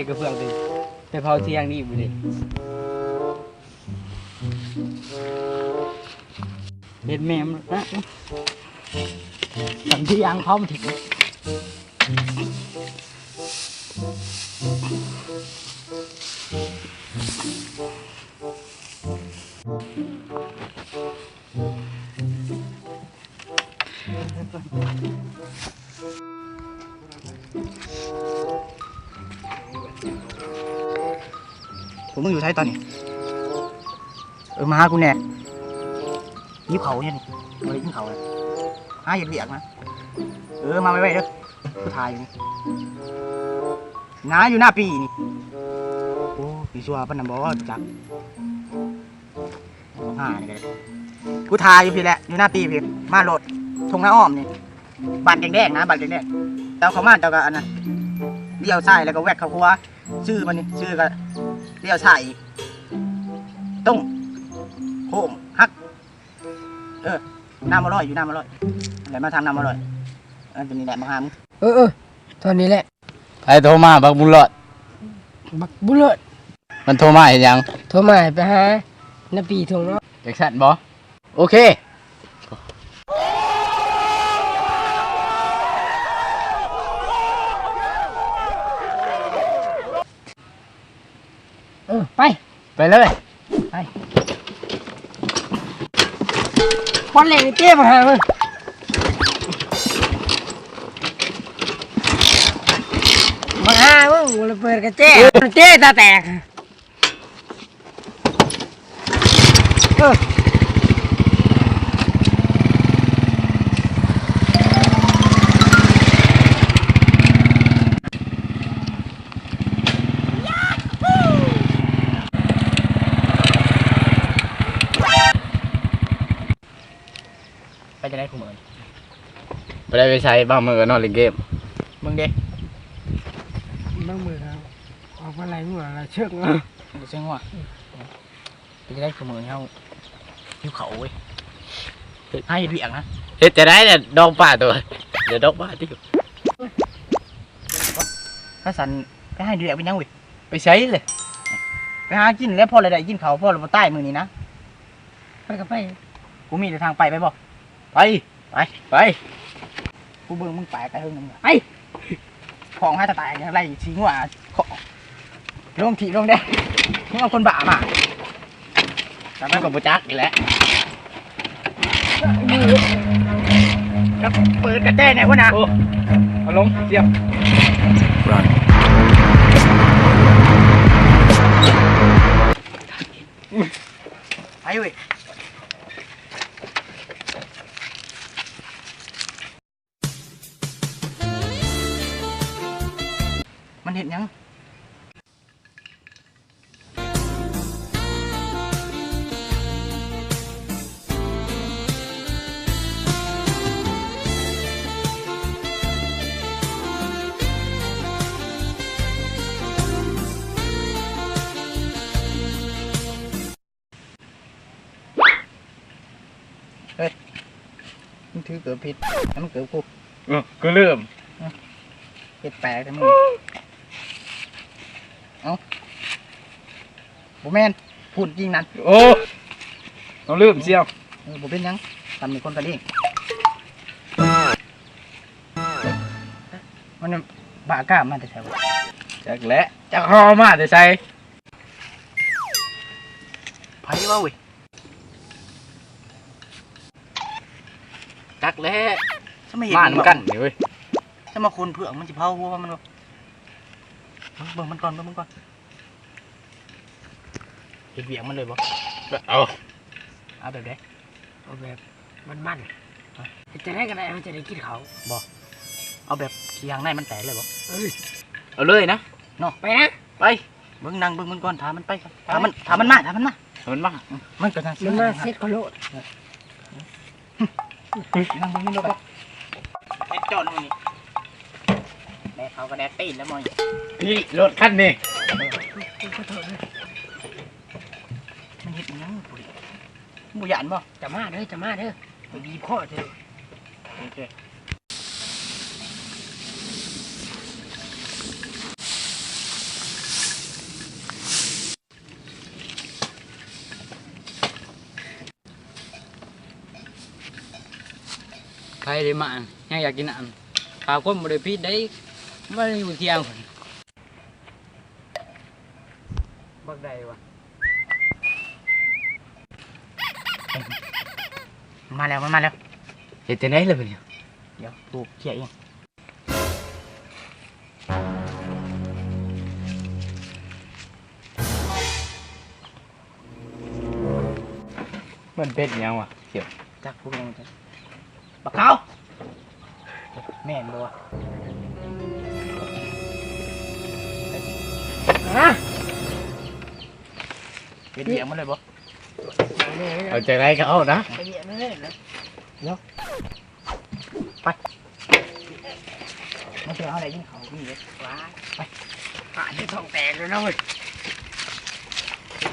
ກະເບື້ອງເດ້ ໄປເຜົາທຽງນີ້ບໍ່ເດ້ ເຮັດແມ່ມນະ ສັນທຽງເຜົາມັນຖິ້ມ. ພວກມຶງຢູ່ໃສຕອນນີ້? ເອີ ມາຫາກູແດ່ ຫິວເຂົ້າຢູ່ນີ້ ບໍ່ໄດ້ກິນເຂົ້າເລີຍ ຫາເຮັດວຽກນະ. ເອີ ມາໄວໆເດີ ກູຖ້າຢູ່ນີ້ ນາຢູ່ໜ້າປີນີ້. ໂອ້ ຊິຊົ່ວປານນັ້ນບໍ່ຈັກ. ຫານີ້ກະໄດ້ ກູຖ້າຢູ່ພີ້ແຫຼະ ຢູ່ໜ້າປີພີ້ ມາໂລດ ທົ່ງນາອ້ອມນີ້ ບ້ານແດງໆນະ ບ້ານແດງໆ. ເຈົ້າເຂົ້າມາເຈົ້າກະອັນນັ້ນ ລ້ຽວຊ້າຍແລ້ວກະແວັກເຂົ້າຂວາ ຊື່ມັນນີ້ ຊື່ກະລ້ຽວຊ້າຍອີກ ຕົງ ໂຄ້ງ ຫັກ ເອີ ນ້ຳມະລອຍ ຢູ່ນ້ຳມະລອຍ ແລ້ວມາທາງນ້ຳມະລອຍ. ເອີ ຕົວນີ້ແຫຼະ ມາຫາມຶງ. ເອີໆ ເທົ່ານີ້ແຫຼະ. ໃຜໂທມາ? ບັກບຸນຫຼອດ. ບັກບຸນຫຼອດ ມັນໂທມາເຮັດຫຍັງ? ໂທມາໃຫ້ໄປຫານາປີທົ່ງເນາະ. ຈັ່ງຊັ້ນບໍ? ໂອເຄ ເອີ ໄປ ໄປເລີຍ ໄປ. ຄວັນເຫຼັງນີ້ເຈ້ ບັກຫ່າເອີຍ ບັກຫ່າເອີຍ ລະເບີດກະເຈ້ ເຈ້ຕາແຕກ. ເອີ ໄປຈັ່ງໃດຄູ່ມື້ນີ້? ບໍ່ໄດ້ໄປໃສ ບາງມື້ກະນອນຫຼິ້ນເກມ. ມຶງເດ? ບາງມື້ກະອອກມາໄລ່ງົວໄລ່ເຊິກ ໄລ່ເຊິກງົວ. ເປັນຈັ່ງໃດຄູ່ມື້ນີ້ ຫິວເຂົ້າເວີຍ ຫາເຮັດວຽກນະ. ເຮັດຈັ່ງໃດລະ ດອງປາໂຕ ດຽວດອງປາຕິ. ຄັນຊັ້ນໄປຫາເຮັດວຽກເປັນຫຍັງເວີຍ? ໄປໃສເລີຍ? ໄປຫາກິນແຫຼະ ພໍລະໄດ້ກິນເຂົ້າ ພໍລະບໍ່ຕາຍມື້ນີ້ນະ. ໄປກະໄປ ກູມີແຕ່ທາງໄປ ໄປບໍ່? ໄປ ໄປ ໄປ. ກູເບິ່ງມຶງໄປກະເຖິງ ໄປ. ຂອງຫາຕາຍ ໄລ່ຊິງົວ ລົງທີ່ລົງແດນ ມຶງເອົາຄົນບ້າມາ ແຕ່ມັນກະບໍ່ຈັກນີ້ແຫຼະ. ກະເປີດກະແຈແດ່ຫົວໜ້າ. ໂອ້ ເອົາລົງ ສຽບ. ໄປເວີຍ. ມັນເຮັດຫຍັງ? ເຮີ້ຍ ມຶງຖືເກີບຜິດ ໃຫ້ມັນເກີບກູ. ເອີ ກູລືມ. ເຮັດແປກແທ້ມຶງ. ເອົ້າ ບໍ່ແມ່ນ ພຸ້ນຈິງນັ້ນ. ໂອ້ ເຮົາລືມສ່ຽວ. ເອີ ບໍ່ເປັນຫຍັງ ສ່ຳນີ້ຄົນກັນເອງ. ມັນບ້າກ້າມາແຕ່ໃສວະ? ຈັກແຫຼະ ຈັກເຮົາເອົາມາແຕ່ໃສ. ໃຜເວົ້າເວີຍ? ຈັກແຫຼະ ມານຳກັນນີ້ເວີຍ. ສະມາຄົນເຜືອກ ມັນຊິເຜົາຫົວມັນບໍ່? ເບິ່ງມັນກ່ອນ ເບິ່ງມັນກ່ອນ. ເຮັດວຽກມັນເລີຍບໍ່? ເອົາ ເອົາແບບໃດ? ເອົາແບບມັນໆ ເຮັດຈັ່ງໃດກະໄດ້ ເຮົາຈະໄດ້ກິນເຂົ້າ. ບໍ່ ເອົາແບບຂີ້ຫາງໃນມັນແຕກເລີຍບໍ່? ເອີ ເອົາເລີຍນະ ເນາະ. ໄປນະ ໄປ. ເບິ່ງ ນັ່ງເບິ່ງມັນກ່ອນ ຖ້າມັນໄປກ່ອນ ຖ້າມັນ ຖ້າມັນມາ ຖ້າມັນມາ ຖ້າມັນມາ ມັນກະ ມັນມາເສັດເຂົາໂລດ. ນັ່ງເບິ່ງຢູ່ໂລດ ເຮັດຈ້ອນມື້ນີ້ ແດກເຂົາກະແດກຕີນແລ້ວມື້ນີ້. ນີ້ ລົດຄັນນີ້ ມັນເຮັດອີ່ຫຍັງ? ບໍ່ຢ້ານບໍ່? ຈະມາເດີ ຈະມາເດີ ໄປບີບຄໍເດີ. ໂອເຄ. ໃຜໄດ້ມາ ແຮງຢາກກິນນ້ຳ ຖ້າຄົນບໍ່ໄດ້ຜິດໄດ໋ ມັນຢູ່ທ່ຽງພຸ້ນ ບັກໃດວະ ມາແລ້ວ ມັນມາແລ້ວ ເຮັດຈັ່ງໃດລະບາດນີ້ ດຽວ ກູເຄຍເອງ. ມັນເປັນຫຍັງວະ ສຽວ? ຈັກ ກູກໍຍັງບໍ່ຈັກ ບັກເຂົາ ແມ່ນບໍ່ວະ? ຮະ? ເຮັດຫຍັງມັນເລີຍບໍ່? ເອົາຈັ່ງໃດກໍເອົານະ ໄປວຽກເລີຍນະ ດຽວ ໄປ ມາເທື່ອເຮົາໄດ້ກິນເຂົ້ານີ້ເດ້ ວ້າຍ ໄປ ປາດນີ້ທ້ອງແຕກເລີຍນະເວີຍ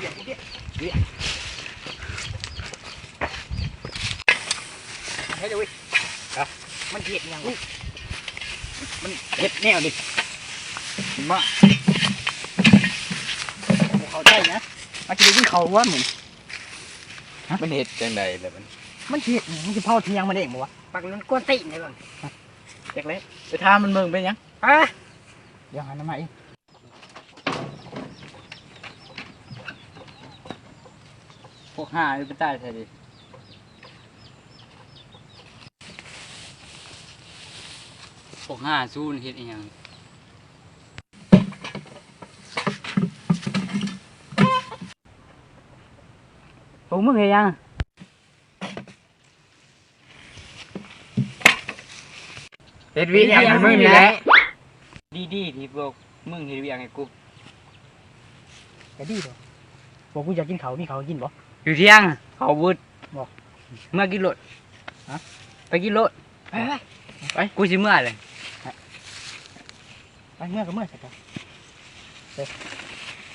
ວຽກ ວຽກ ວຽກ ເຮັດເລີຍເວີຍ ຮະ ມັນເຮັດຫຍັງວະ ມັນເຮັດແນວນີ້ ມາ ບໍ່ເຂົ້າໃຈນະ ມັນຊິໄດ້ກິນເຂົ້າບໍ່ມື້ນີ້ ຮະ ມັນເຮັດຈັ່ງໃດລະມັນ ມັນຊິເຮັດຫຍັງ ມັນຊິເຜົາຖຽງມັນເອງບໍ່ວະ? ປາກມັນກວນຕີນເດ້ເບິ່ງ ຈັກແຫຼະ ໄປຖາມມັນເບິ່ງເປັນຫຍັງ ອາ ດຽວຫານ້ຳມາອີກ ພວກຫ່ານີ້ໄປຕາຍໃສດີ ພວກຫ່າສູນເຮັດອີ່ຫຍັງ ພວກມຶງເຮັດຫຍັງ? ເຮັດວຽກໃຫ້ມຶງນີ້ແຫຼະ ດີໆ ທີ່ພວກມຶງເຮັດວຽກໃຫ້ກູ ກະດີຕົວະ ພວກກູຢາກກິນເຂົ້າ ມີເຂົ້າກິນບໍ່? ຢູ່ທຽງ ເຂົ້າເບິດ ບໍ່ ເມືອກິນໂລດ ຮະ ໄປກິນໂລດ ໄປ ໄປ ໄປ ກູຊິເມືອເລີຍ ໄປ ເມືອກໍເມືອຊະ ໄປ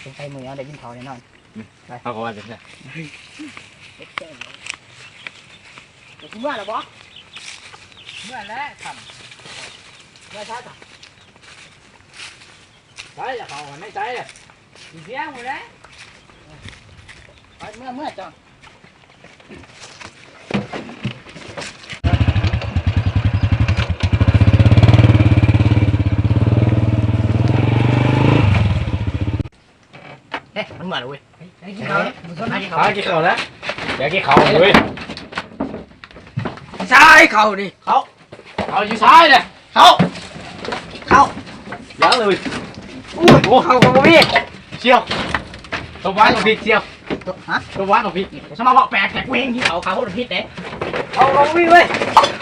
ສົງໄສມື້ນີ້ເຮົາໄດ້ກິນເຂົ້າແນ່ນອນ ອືມ ໄປ ເຮົາກໍວ່າຈັ່ງຊັ້ນ ເຮັດແຊບ ເມືອແລ້ວບໍ່? ເມືອແລ້ວຄ່ຳ ເມືອໃສຊະ? ໃສລະເຂົ້າ ໃນໃສລະ ຢູ່ທຽງພຸ້ນແຫຼະ ໄປ ເມືອ ເມືອເຈົ້າ. ເດ້ ມັນເມືອແລ້ວເວີຍ ໄປກິນເຂົ້າ ໄປກິນເຂົ້າແລ້ວ ຢາກກິນເຂົ້າເວີຍ ໃສເຂົ້ານີ້ ເຂົ້າ ເຂົ້າຢູ່ໃສເດ້ ເຂົ້າ ເຂົ້າ ຍັງເລີຍ ໂອ້ຍ ໂອ້ ເຂົ້າກໍບໍ່ມີ ສ່ຽວ ຕົບຫວານຕົບຜິດສ່ຽວ ຮະ ຕົບຫວານຕົບຜິດ ສະມາເວົ້າແປກແຕ່ກູເຫັນກິນເຂົ້າ ເຂົ້າບໍ່ຜິດເດ້ ເຂົ້າກໍບໍ່ມີເວີຍ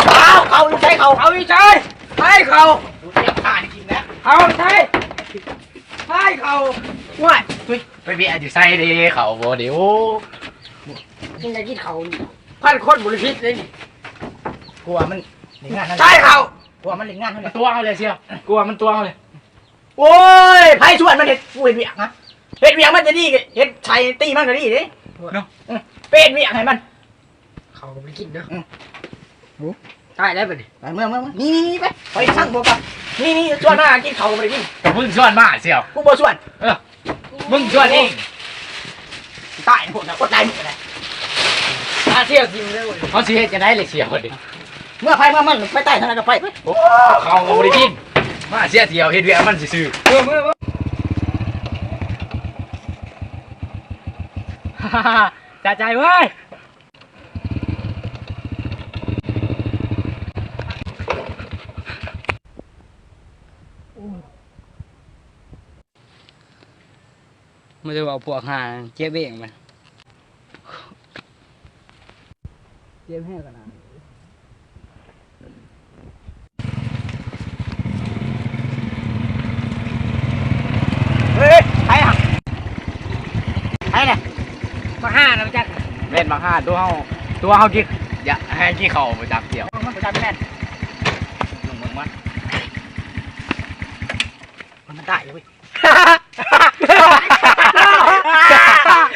ເຂົ້າ ເຂົ້າຢູ່ໃສ ເຂົ້າ ເຂົ້າຢູ່ໃສ ໃສເຂົ້າ ຕຽມຂ້າໄດ້ກິນແລ້ວ ເຂົ້າໃສ ໃສເຂົ້າ ໂອ້ຍ ໄປເວະຢູ່ໃສເດ້ ເຂົ້າບໍ່ເດ້ ໂອ້ ກິນໄດ້ກິນເຂົ້າ ພັນຄົນບໍ່ໄດ້ຜິດເດ້ນີ້ ກວ່າມັນໄດ້ງານນັ້ນ ໃສເຂົ້າ ກວ່າມັນເຮັດງານເຮົາ ມັນຕົວເຮົາເລີຍສ່ຽວ ກວ່າມັນຕົວເຮົາເລີຍ ໂອ້ຍ ໃຜຊວນມັນເຮັດ ກູເຮັດວຽກນະ ເຮັດວຽກມັນຈະດີ ເຮັດໃສ່ຕີມັນກໍດີເດ້ ເນາະ ເອີ ໄປເຮັດວຽກໃຫ້ມັນ ເຂົ້າກໍບໍ່ໄດ້ກິນເນາະ ອືມ ໂຫ ຕາຍແລ້ວບັດນີ້ ໄປ ເມືອ ເມືອ ເມືອ ນີ້ ນີ້ ໄປ ໄປສັ່ງພວກກັນ ນີ້ ນີ້ ຊວນມາກິນເຂົ້າກໍບໍ່ໄດ້ກິນ ກໍມຶງຊວນມາສ່ຽວ ກູບໍ່ຊວນ ເອີ ມຶງຊວນເອງ ຕາຍໂພດນະ ອົດຫຼາຍມື້ນະ ຕາສ່ຽວຈິງເລີຍ ເຮົາຊິເຮັດຈັ່ງໃດລະສ່ຽວເດ ເມືອໃຜເມືອມັນ ໄປໃຕ້ທາງໃດກໍໄປ ໂອ້ ເຂົ້າກໍບໍ່ໄດ້ກິນ ມາເສຍທ່ຽວເຮັດວຽກມັນຊື່ໆ ເອີ ເມືອ ເມືອ ສະໃຈເວີຍ. ບໍ່ໄດ້ເວົ້າພວກຫ່າເຈັບເອງມັນ ເຈັບແຮງຂະໜາດ. ເຮີ້ຍ ໃຜນະ ໃຜນະ ບັກຫ່ານະ ບໍ່ຈັກ ແມ່ນບັກຫ່ານ ຕົວເຮົາ ຕົວເຮົາກິນ ຢາກໃຫ້ກິນເຂົ້າບໍ່ຈັກດຽວ ມັນບໍ່ຈັກແມ່ນ ເບິ່ງມັນ ມັນຕາຍເລີຍເວີຍ.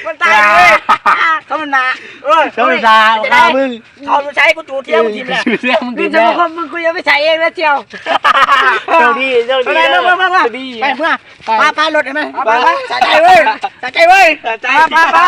ມັນຕາຍເລີຍ ທຳມະດາ ເອີ ທຳມະດາ ເອົາຂ້າມຶງ ເຂົ້າຢູ່ໃສ ກູຈູດຖຽງມຶງຖິ້ມແລ້ວ ເອີ ກູຈູດຖຽງມຶງຖິ້ມແລ້ວ ມີແຕ່ພວກມຶງ ກູຈະໄປໃສ່ເອງແລ້ວ ທ່ຽວ ໂຊກດີ ໂຊກດີ ເອີ ມາ ມາ ມາ ມາ ໂຊກດີ ໄປເມືອ ໄປ ປາ ປາລົດໃຫ້ມັນ ໄປ ໄປ ສະໃຈເວີຍ ສະໃຈເວີຍ ສະໃຈ ປາ ປາ ປາ.